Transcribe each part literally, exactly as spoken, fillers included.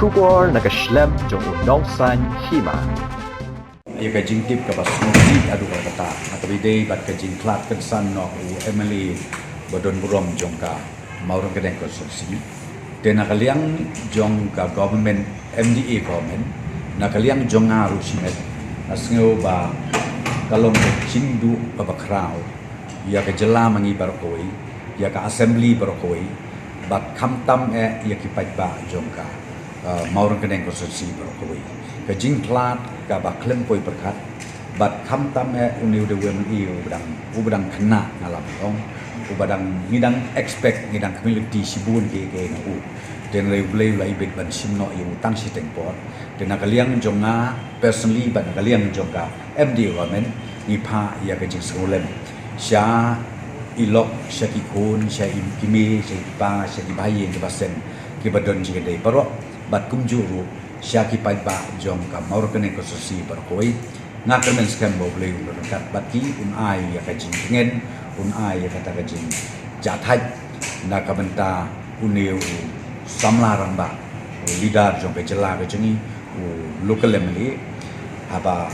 Khubor na ka shlem jong u Nongsaiñ Hima. Ïa ka jingtip kaba sngewsih haduh katta, ha kaba ïadei bad ka jingkhlad kynsan noh u M L A ba don burom jong ka Mawryngkneng constituency. Te na ka liang jong ka government, M D A government, na ka liang jong nga ruh shimet, nga sngew ba ka long ka jingduh kaba khraw ïa ka jylla ma ngi baroh kawei, ïa ka assembly baroh kawei, bad khamtam eh ïa ki paidbah jong ka, uh, Mawryngkneng constituency baroh kawei. Ka jingkhlad kaba khlem poi pyrkhat, bad khamtam eh une u dei u M L A uba dang, uba dang khynnah, nga lah ban ong, uba dang, ngi dang expect, ngi dang khmih lynti shibun kiei kiei na u. Te hynrei U Blei u la ibit ban shim noh ïa u tang shiteng por. Te na ka liang jong nga personally bad na ka liang jong ka M D A government, ngi phah ïa ka jingsngewlem sha i lok, sha ki khun, sha i kmie, sha i kpa, sha ki bahaïing ki basem kiba don jingïadei baroh, bad kumjuh ruh sha ki paidbah jong ka Mawryngkneng constituency baroh kawei. Nga kyrmen skhem ba U Blei un don ryngkat bad ki, un ai ïa ka jingtngen, un ai ïa kata ka jingjahthait na ka bynta une u samla rangbah, u leader jong ka jylla ka jong ngi, u local M L A. Haba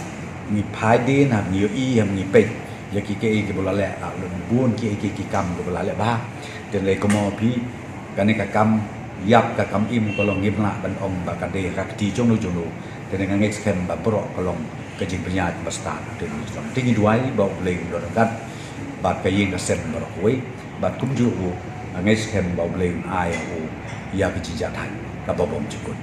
ngi phai dien, haba ngi ïohi, haba ngi peit ïa ki, kiei kiba u la leh, la long bun kiei kiei ki kam kiba u la leh bha. Te hynrei kumno phi, kane ka kam ïap ka kam im ka long, ngim lah ban ong ba ka dei ha ka kti jong no jong no. Te hynrei nga ngeit skhem ba baroh ka long ka jingpynïaid ba stad. Te ngi duwai ba U Blei un don ryngkat bad ka ïing ka sem baroh kawei, bad kumjuh ruh nga ngeit skhem ba U Blei un ai ïa u ïa ka jingjahthait kaba bymjukut.